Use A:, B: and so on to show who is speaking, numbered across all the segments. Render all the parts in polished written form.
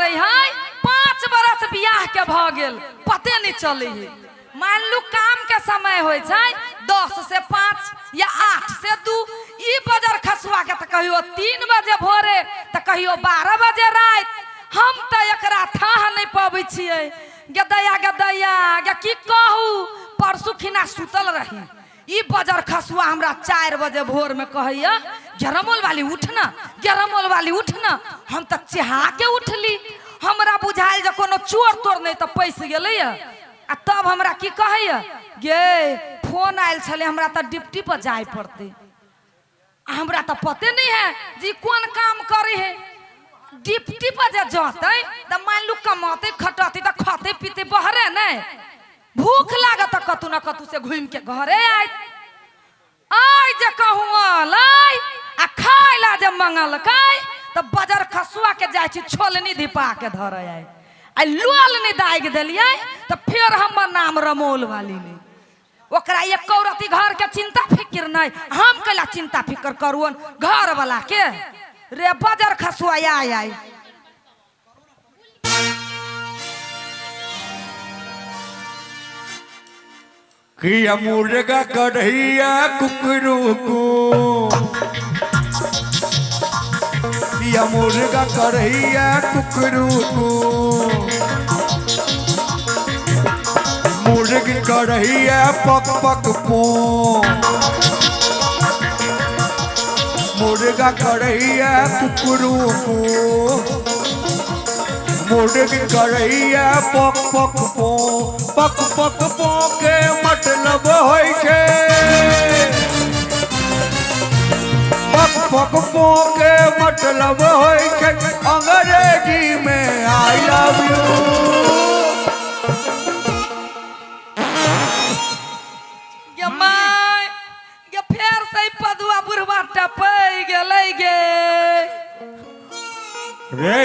A: करे है, 5 बरस बियाह के भऽ गेल, पते नहीं चले है। मान लू काम के समय होइ छै 10 से 5 या 8 से 2, ई बजर खसुआ के तऽ कहियो 3 बजे भोरे तऽ कहियो 12 बजे राति। हम तऽ एकरा थाह नहि पबै छियै। गदैया गदैया गे की कहू, परसू खिना सुतल रही, ई बजर खसुआ हमरा 4 बजे भोर में कहैया, गेरमोल वाली उठ ना, गेरमोल वाली उठ ना। हम तऽ चेहा के उठली, हमरा बुझायल जे कोनो चोर तोर नहि तऽ पैसि गेलैया। आ तब हमरा की कहैया, गे फोन आयल छलै, हमरा तऽ ड्यूटी पर जाय पड़तै। आ हमरा तऽ पते नहि है जे कोन काम करे है। ड्यूटी पर जे जतै तऽ मान लू कमतै खटतै तऽ खतै पीतै बहरे नहि, भूख लागत तऽ कतू न कतू से घूमि के घरे आयत। आइ जे कहूँ अलै आ खाय ला जे मंगलकै तऽ बजर खसुआ के जाइ छी छोलनी धिपा के धरे आइ। आ लोल नहि दागि देलियै तऽ फेर हमर नाम रमौल वाली नहि। ओकरा एको रति घर के चिंता फिक्र नहीं, हम कैला चिंता फिक्र करुअन घर वाला के। रे बजर खसुआ आय आय।
B: कि मुर्गा कढ़ैया कुकरू को, या मुर्गा करैया कुकरू को, मुर्गी करैया पक पक पो, मुर्गा करैया कुकरू को, मुर्गी करैया पक पक पो, पक पक पो के मतलब होइ छै, पक पक पो के मतलब होइ छै अंग्रेजी में I love you.
A: गे my गे, फेर से पदुआ बुढ़वा टपै गेलै गे।
B: रे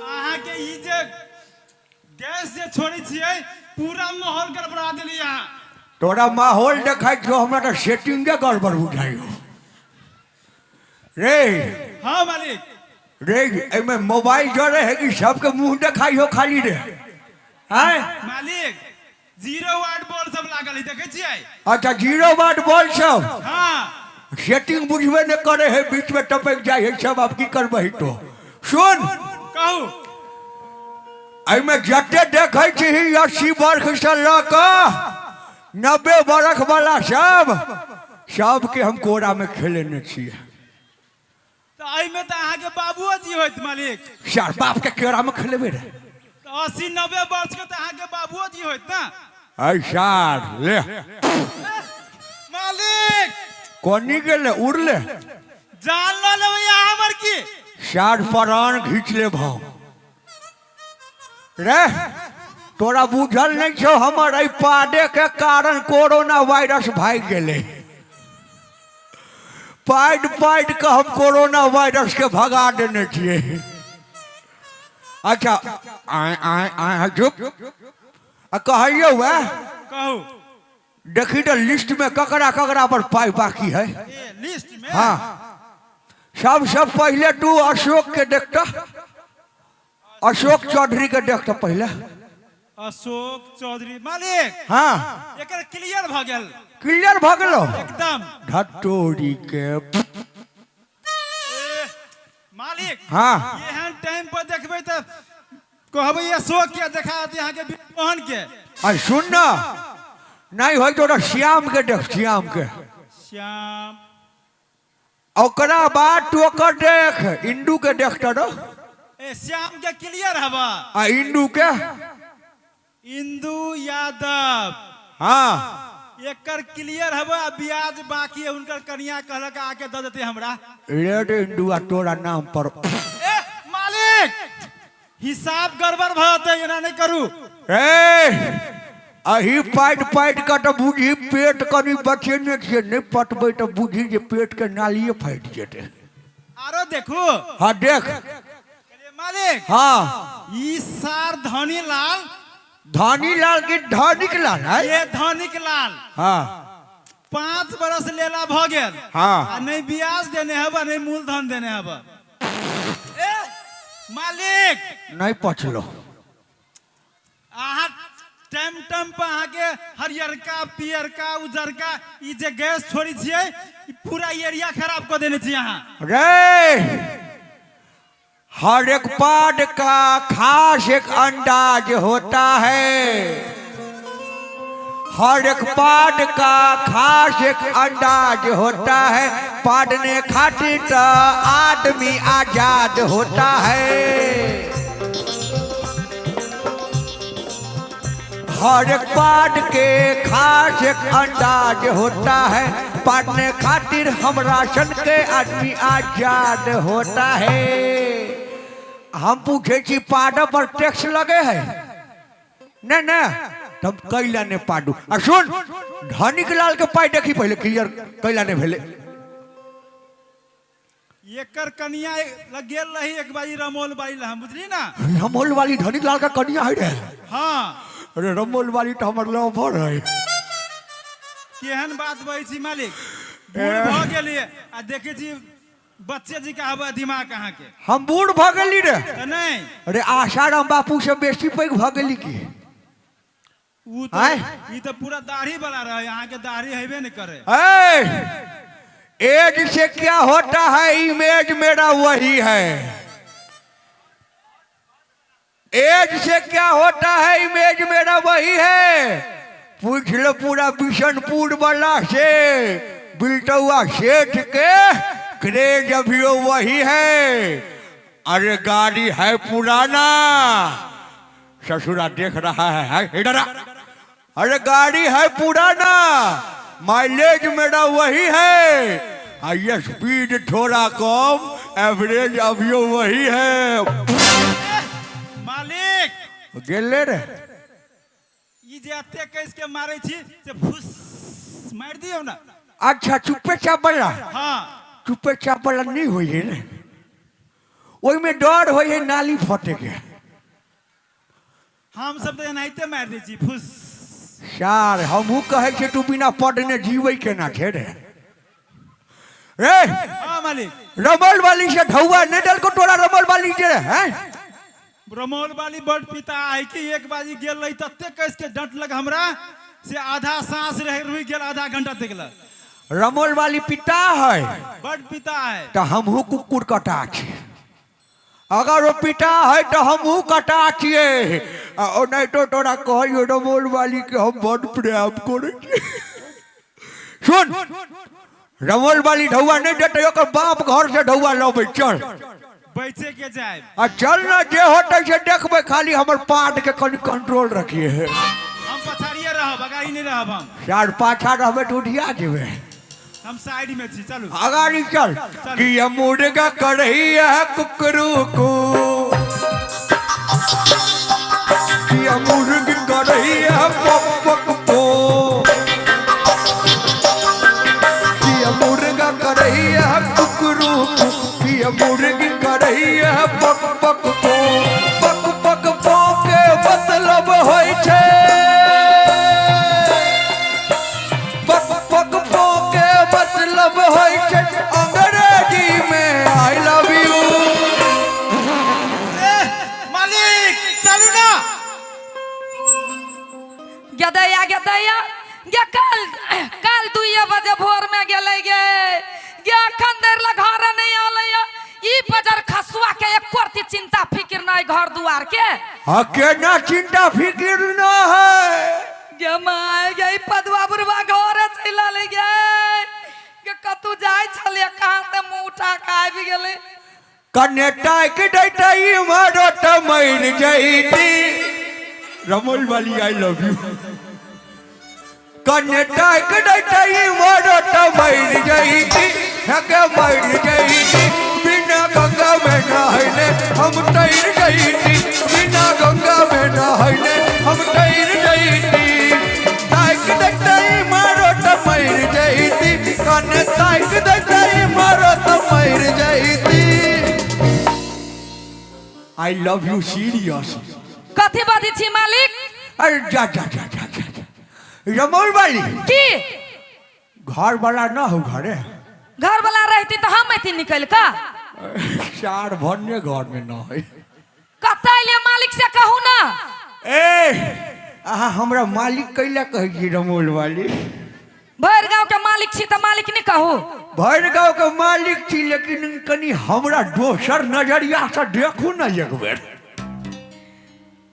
C: अहाँके ई जे गैस जे छोड़ै छियै पूरा माहौल गड़बड़ा देलियै अहाँ।
B: तोरा माहौल देखै छौ, हमरा तऽ सेटिंगे गड़बड़ बुझाइयो रे।
C: हाँ मालिक।
B: रे एहिमे मोबाइल जरे है कि सबके मुंह देखाई हो खाली रे? आँय
C: मालिक, 0 वाट बॉल सब लागल है, देखै छियै?
B: अच्छा 0 वाट बॉल सब।
C: हाँ।
B: सेटिंग बुझबे नहीं करे है, बीच में टपक जाए है सब। अब की करबही तो सुन।
C: कहू।
B: एहिमे जते देखै छी 80 वर्ष से लऽ कऽ 90 बरख वाला सब सबके हम कोरा में खेलेने छियै।
C: तऽ एहिमे तऽ अहाँके बाबुओ जी होइत मालिक।
B: सर बाप के केरा में खेलेबे रे।
C: तऽ 80-90 वर्ष के तऽ अहाँके बाबुओ जी होइत ना।
B: ऐ सार ले।
C: मालिक।
B: कोनी गेले उड़ले।
C: जान लऽ लेबै अहाँ हमर की?
B: सार परान घीच ले भाव। रे तोरा बुझल नहीं छौ हमर एहि पादे के कारण कोरोना वायरस भागि गेलै। पाइड पाइड के हम कोरोना वायरस के भगा देने छियै। अच्छा आय आय आय चुप आ कहलियौ वएह।
C: कहू।
B: देखी तऽ लिस्ट में ककरा ककरा पर पाइ बाकी है।
C: ए, लिस्ट में?
B: हाँ सबसे पहले तू अशोक के देखता, अशोक चौधरी के देखता पहले।
C: अशोक चौधरी मालिक।
B: हाँ।
C: एकर क्लियर भ गेल।
B: क्लियर भ गेलो?
C: एकदम।
B: धतोरी के।
C: ए, मालिक।
B: हाँ।
C: एहन टाइम पर देखबै तऽ कहबै अशोक के देखा दे अहाँके मोहन के।
B: आ सुन ना, नहीं होय तो श्याम के देख, श्याम के।
C: श्याम।
B: ओकरा बाद तू ओकर देख, इंदू के देखता रहो।
C: ए श्याम के क्लियर हवा।
B: आ इंदू के?
C: इंदू यादव।
B: हाँ।
C: एकर क्लियर हवा, ब्याज बाकी है, उनकर कनिया कहलक आके दऽ देते हमरा।
B: ले रे इंदू आ तोरा नाम पर।
C: ए मालिक, हिसाब गड़बड़ भऽ जेतै, एना नहि करू।
B: ए अही पाटि पाटि कऽ तऽ बुझी पेट कनि बचेने छियै, नहि पटबै तऽ बुझी जे पेट के नालिये फाटि जेतै।
C: आरो देखू।
B: हाँ देख।
C: कहलियै, मालिक।
B: हाँ।
C: ई सार धनी लाल।
B: धनी लाल की धनिक लाल है?
C: ये धनिक लाल।
B: हाँ।
C: 5 बरस लेला भऽ गेल।
B: हाँ।
C: आ नहि ब्याज देने हब, आ नहि मूलधन देने हब। ए मालिक
B: नहीं पचलो।
C: अहाँ टाइम टाइम पर अहाँके हरियरका पियरका उजरका ई जे गैस छोड़ै छियै, ई पूरा एरिया खराब कऽ देने छी अहाँ।
B: रे, हर एक पाद का खास एक अंदाज होता है, हर एक पाद का खास एक अंदाज होता है, पादने खातिर तो आदमी आजाद होता है। हर एक पाद के खास एक अंदाज होता है, पादने खातिर हमरा सन के आदमी आजाद होता है। हम पूछे छी पाद पर टैक्स लगे है? नहीं नहीं, तब कैला ने पाडू। आ सुन, धनिक लाल के पाई देखी पहले क्लियर कैला ने भेले।
C: एकर कनिया लग गेल रही एक बारी रमोल बारी लहम, बुझली ना?
B: रमोल वाली धनिक लाल का कनिया है रे?
C: हाँ।
B: अरे रमोल वाली तो हमर लवर है।
C: केहन बात बजै छी मालिक, बूढ़ भऽ गेलियै आ देखै छी बच्चे जी के आबै दिमाग अहाँके।
B: हम बूढ़ भऽ गेली रे?
C: तऽ नहि।
B: अरे आशाराम बापू से बेसी पैघ भऽ गेली की?
C: उ तऽ
B: आँय?
C: ई तऽ पूरा दाढ़ी वाला रहे, अहाँके दाढ़ी हेबे नहि करे।
B: ए, एज से क्या होता है, इमेज मेरा वही है। एज से क्या होता है, इमेज मेरा वही है। पूछ लो पूरा बिशनपुर वाला से, बिलटुआ सेठ के क्रेज अभी वही है। अरे गाड़ी है पुराना, ससुरा देख रहा है, है इधर आ। अरे गाड़ी है पुराना, माइलेज मेरा वही है, आ ये स्पीड थोड़ा कम, एवरेज अभी वही है।
C: मालिक
B: गेले रे।
C: ई जे एते कस के मारै छी से फुस मारि दियौ ना।
B: अच्छा चुप्पे चाप वाला?
C: हाँ।
B: चुप्पे चाप वाला नहीं होई है ने, ओहिमे डर होई है नाली फटे के।
C: हम सब तऽ एनाहिते मारि दै छी फुस।
B: सार हमहूँ कहै छियै तू बिना पढ़ने जीबै केना छै रे? रे
C: हाँ मालिक।
B: रमल वाली से ढौआ नहीं डलको तोरा रमल वाली जे हैं?
C: रमौल वाली बड़ पिता है कि एक बाजी गेल रही तते कस के डंटलक हमरा से आधा सांस रह रुकि गेल आधा घंटा तक लग।
B: रमौल वाली पिता है?
C: बड़ पिता है।
B: तो हमहूँ कुकुर कटा छी। अगर वो पिता है तो हमहूँ कटा छियै। आ नहीं तो तोरा कहलियो रमौल वाली के हम बड़ प्रेम करै छियै। सुन, रमौल वाली ढौआ नहीं देतै, ओकर बाप घर से ढौआ लबै। चल
C: बैचे के जाए।
B: आ चल ना, जे होतै से देखबै, खाली हमर पाट के कनि कंट्रोल रखिए।
C: हम पछाड़िए रहब, अगाड़ी नहीं रहब हम।
B: चार पाछा रहबै तऽ उठिया जेबै।
C: हम साइड में छी, चलू
B: अगाड़ी चल। कि ये मुर्गा करही है कुकरू को, कि ये मुर्गी करही है पक पक पो, कि ये मुर्गा करही है कुकरू को, कि ये मुर्गी करही है पक पक पो। पक पक पो के मतलब होइ छै, पक पक पो के मतलब होइ छै अंग्रेजी में I love you.
C: मालिक चलू ना।
A: गदैया गदैया गे, कल कल 2 बजे भोर में गेलै गे, गे अखन देर लग घर नहीं आलै। ई बजर खसुआ के एको रत्ती चिंता फिक्र नहीं घर दुआर के।
B: हाँ केना चिंता फिक्र न है।
A: गे my गे, ई पदुआ बुढ़वा घर चलि आलै गे, गे कतौ जाइ छलियै कहाँ से मुँह उठा के आबि गेलै।
B: कने टाइक दैतै इम्हर तऽ मरि जैती। रमौल वाली I love you. कने टाइक दैतै इम्हर तऽ मरि जैती, हे मरि जैती। बिना गंगा में नहैले हम तैर जैती, बिना गंगा में नहैले हम तैर जैती। टाइक दैतै इम्हर तऽ मरि जैती, कने टाइक दैतै इम्हर तऽ मरि जैती। I love you serious.
A: कथी बाजै छी मालिक?
B: अरे जा जा जा जा जा जा। रमौल वाली
A: की
B: घर वाला ना हो घरे?
A: घर वाला रहती तो हम अथी निकल का।
B: चार भन्ने घर में न है।
A: कतऽ एलियै मालिक से कहू ना।
B: ए अहाँ हमरा मालिक कैला कहै छी रमोल वाली?
A: भरि गाँव के मालिक छी तऽ मालिक नहि कहू।
B: भरि गाँव के मालिक छी, लेकिन कनि हमरा दोसर नजरिया से देखू ने एक बेर।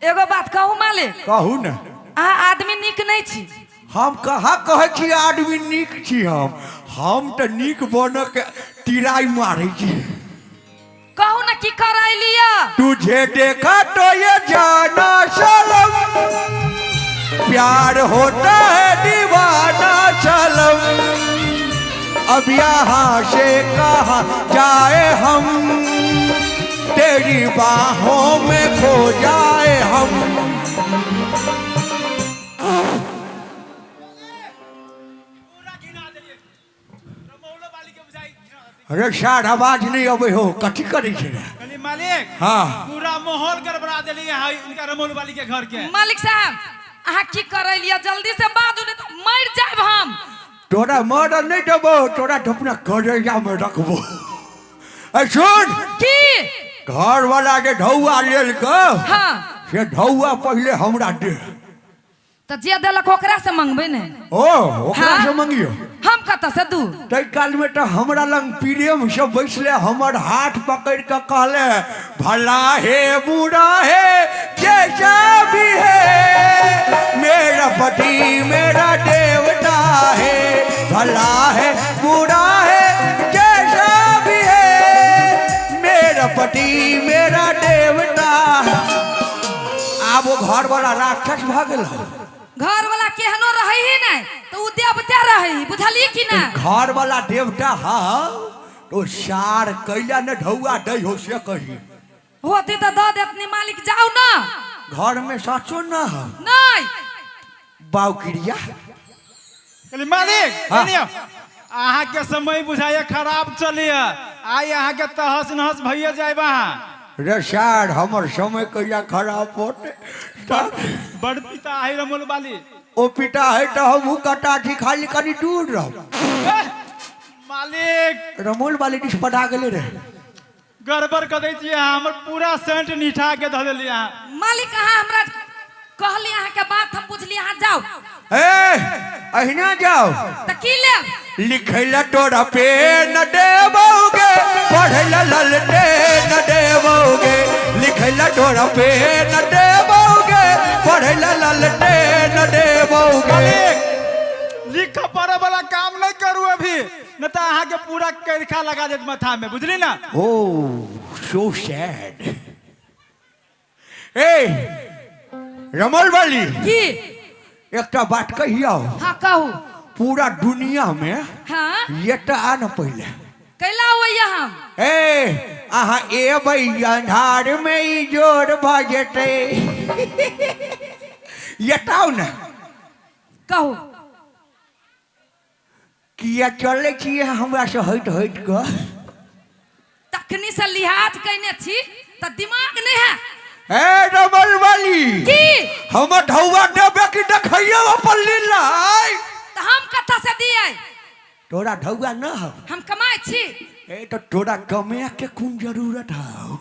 A: एगो बात कहू मालिक?
B: कहू ने।
A: अहाँ आदमी नीक नहि छी।
B: हम कहाँ कहै छी आदमी नीक छी? हम तऽ नीक बनऽ के तिराई मारै छी।
A: कहू ना की कर लिया।
B: तुझे देखा तो ये जाना सनम, प्यार होता है दीवाना सनम, अब यहाँ से कहाँ जाए हम, तेरी बाहों में खो जाए हम।
C: पूरा घिना देलियै रमौलो वाली के बुझाइ घिना देलियै।
B: अरे सार, आवाज नहीं अबै हो, कथी करै छै रे?
C: कहली मालिक,
B: हाँ।
C: पूरा माहौल गड़बड़ा देलियै यहाँ इनका रमौल वाली के घर के।
A: मालिक साहब, अहाँ की कर लिया? जल्दी से बाजू, नहीं तो मर जायब हम।
B: तोरा मरल नहीं देबो, तोरा तो अपना करेजा में रखबो। ए सुन।
A: की?
B: घर वाला जे ढौआ लेलको,
A: हाँ,
B: से ढौआ पहिले हमरा दे।
A: तऽ जे देलक ओकरा से मंगबै ने।
B: ओ ओकरा
A: हाँ?
B: से मंगियो।
A: हम कतऽ से दू?
B: ताहि काल में तऽ हमरा लग प्रेम से बैसले, हमर हाथ पकड़ के कहले, भला है बुरा है जैसा भी है, मेरा पति मेरा देवता है, भला है बुरा है जैसा भी है, मेरा पति मेरा देवता है। आब वो घर वाला राक्षस भऽ गेल हौ।
A: घर वाला केहनो रहे ही नहीं तो उ देवता रहे, बुझलिए कि ना?
B: घर वाला देवता हा तो सार कैला ने ढौआ दै हो से कही।
A: होती तो दऽ देतनी मालिक, जाउ ना।
B: घर में साचो ना हो?
A: नहीं।
B: बाउकिरिया।
C: कहली मालिक,
B: हाँ।
C: सुनियो, अहाँके समय बुझाइए खराब चलिए, आइ अहाँके तहस नहस भइए जायब अहाँ।
B: रे सार, हमर समय कैला खराब होते?
C: बड़ पिता है रमोल वाली।
B: ओ पिता है तो हमहू कटा छी, खाली कनी दूर रह।
C: एह, मालिक।
B: रमोल वाली दिस पटा गेले रे।
C: गड़बड़ कऽ दै छियै अहाँ, हमर पूरा सेंट निठा के धऽ देलियै अहाँ।
A: मालिक, अहाँ हमरा कहली, अहाँके बात हम बुझली, अहाँ जाउ।
B: ए अहिना जाओ?
A: तऽ की लेब?
B: लिखै ला तोरा पेन देबोगे, पढ़ै ला ललटे न देबोगे, लिखै ला तोरा पेन देबोगे, पढ़ै ला ललटे न देबोगे।
C: मालिक, लिख पढ़े वाला काम नहीं करू अभी, न तऽ अहाँके पूरा कैरखा लगा देत माथा में, बुझली ना?
B: ओ सो सैड। ए रमल वाली।
A: की?
B: एकटा बात कहियौ?
A: हाँ, कहू।
B: पूरा दुनिया में
A: हाँ,
B: ये तऽ आ न पहिले।
A: कैला होइया हम?
B: ए अहाँ एबै, अन्हार में इजोर भऽ जेतै। एताउ ने।
A: कहू।
B: किया चलै छियै हमरा से हटि हटि कऽ?
A: तखनी से लिहाज कैने छी तऽ दिमाग नहीं है।
B: ए रमल वाली।
A: की?
B: हमर ढौआ देबे कि देखैयौ अपन लीला आइ?
A: तऽ हम कतऽ से दियै?
B: तोरा ढौआ न हौ?
A: हम कमाइ छी।
B: ए तऽ तोरा कमाए के कोन जरूरत हौ?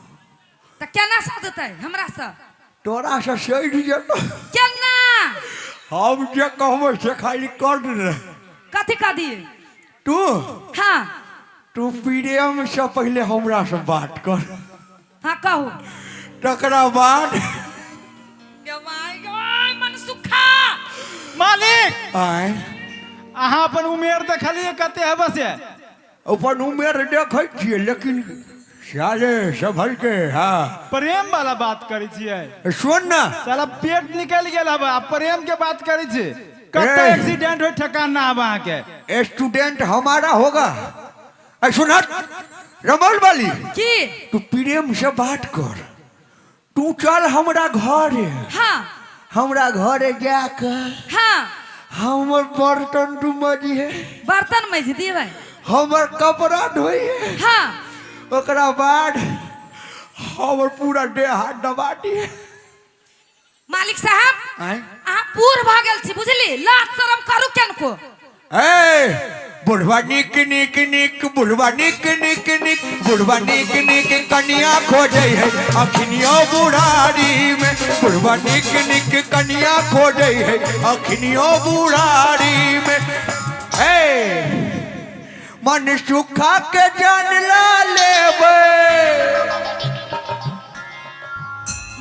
A: तऽ केना सधतै हमरा से?
B: तोरा से सधि जेतौ।
A: केना?
B: हम जे कहबै से खाली कर दे।
A: कथी कह दियै?
B: तू
A: हाँ।
B: तू प्रेम से पहिले हमरा से बात कर।
A: हाँ, कहू।
B: तकरा बाद
A: गे माय गे, मन सुखा।
C: मालिक।
B: आय?
C: अहाँ अपन उमेर देखलियै कते है से?
B: अपन उमेर देखै छियै, लेकिन साले संभल के। हाँ।
C: प्रेम वाला बात करै छियै।
B: सुन ना।
C: साला पेट निकलि गेल हबे आ प्रेम के बात करै छी। कते
B: ए।
C: एक्सीडेंट होय ठेकान ना हबे अहाँके।
B: स्टूडेंट हमारा होगा। सुन रमल वाली।
A: की?
B: तू प्रेम से बात कर, तू चल हमरा घरे। हमरा घरे जाकर हमर बर्तन तू मजिहे।
A: बर्तन मजि दिबै।
B: हमर कपड़ा धोइहे। ओकरा बाद हमर पूरा देह हाथ दबा दिहे।
A: मालिक साहब,
B: आँय?
A: अहाँ बूढ़ भऽ गेल छी, बुझली? लाज शरम करू केनको।
B: ए बुढ़वा निक निक निक, बुढ़वा निक निक निक, बुढ़वा निक निक कनिया खोजै है अखनियो बुढ़ारी में। बुढ़वा निक निक कनिया खोजै है अखनियो बुढ़ारी में। ए मन सुखा के जान ला लेबै।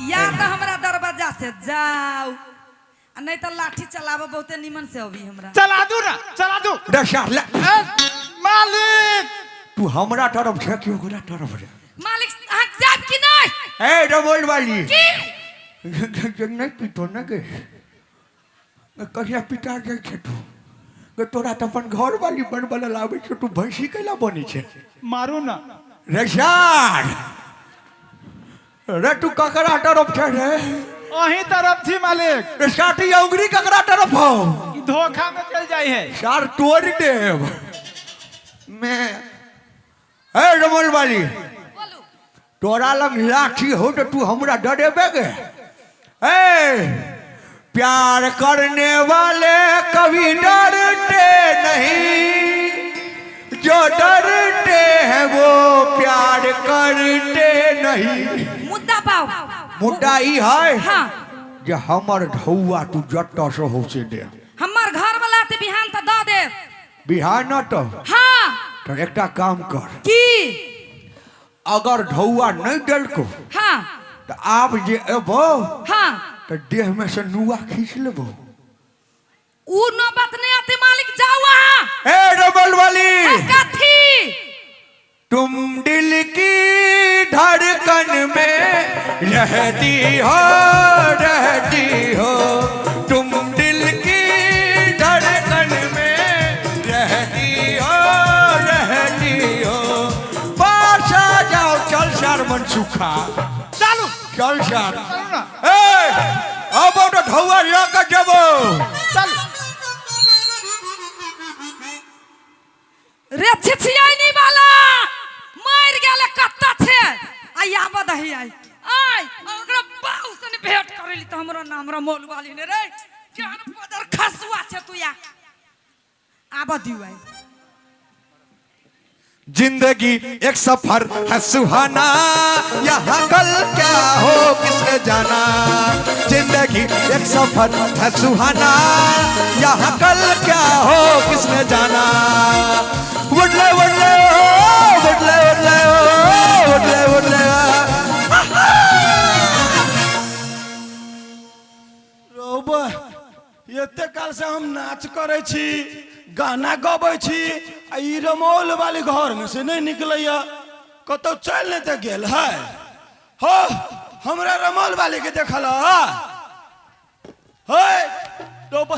A: या तऽ हमरा दरवाजा से जाउ आ नहीं तऽ लाठी चलाबऽ बहुते निमन से अभी हमरा।
C: चला दू ना, चला दू।
B: दशा ले।
C: ए, मालिक
B: तू हमरा तरफ छै कि ओकरा तरफ रे?
A: मालिक अहाँ जायब कि नहीं?
B: ए रमोल वाली
A: की
B: नहीं पीतो न गे, कहिया पिटा जाइ छै तू गे? तोरा तऽ अपन घर वाली बनबल लाबै छै, तू भैंसी कैला बनै छै?
C: मारू ना
B: रे सार रे, तू ककरा तरफ छै रे?
C: अही तरफ छी मालिक।
B: रे साटी औंगरी ककरा तरफ हो?
C: ई धोखा में चल जाइ है।
B: सार तोड़ देब मैं। ए रमोल वाली
A: बोलू।
B: तोरा लग लाठी हो तो तू हमरा डरेबे गे? ए प्यार करने वाले कभी डरते नहीं, जो डरते हैं वो प्यार करते नहीं।
A: मुद्दा पाओ।
B: मुद्दा ई है
A: हाँ
B: जे हमर ढौआ तू जतऽ से हो से दे।
A: हमर घर वाला ते बिहान तऽ दऽ दे।
B: बिहार न तो
A: हाँ
B: तो एकटा काम कर।
A: की?
B: अगर ढौआ नहीं देलको
A: हाँ
B: तो आब जे एबो
A: हाँ
B: तो देह में से नुआ खींच लेबो।
A: उ नौबत नहीं आती मालिक, जाओ अहाँ।
B: ए डबल वाली
A: ए, कथी?
B: तुम दिल की धड़कन में रहती हो, रहती हो, तुम दिल की धड़कन में रहती हो, रहती हो। पास आ जाओ। चल सार मन सुखा।
C: चलू।
B: चल सार।
C: चलू ना।
B: ए अब तो ढौआ लऽ जेबो।
C: चल।
A: रे छिछियानी वाला मर गेल कत्ता छे आ आब दही आई आय ओकरा बाऊ से ने भेंट करेली त हमरो नाम रमोल वाली ने रे। केहन बदर खसुआ छे तू या आब दियो आई।
D: जिंदगी एक सफर है सुहाना, यहाँ कल क्या हो किसने जाना। जिंदगी एक सफर है सुहाना, यहाँ कल क्या हो किसने जाना। उड़ले उड़ले ओ, उड़ले उड़ले ओ, उड़ले उड़ले ओ।
E: रौबा, एते काल से हम नाच करै छी, गाना गबै छी आ ई रमौल वाली घर में से नहीं निकलैया, कतौ चल नहीं तऽ गेल है। हो हमरा रमौल वाली के देखल हे रौबा।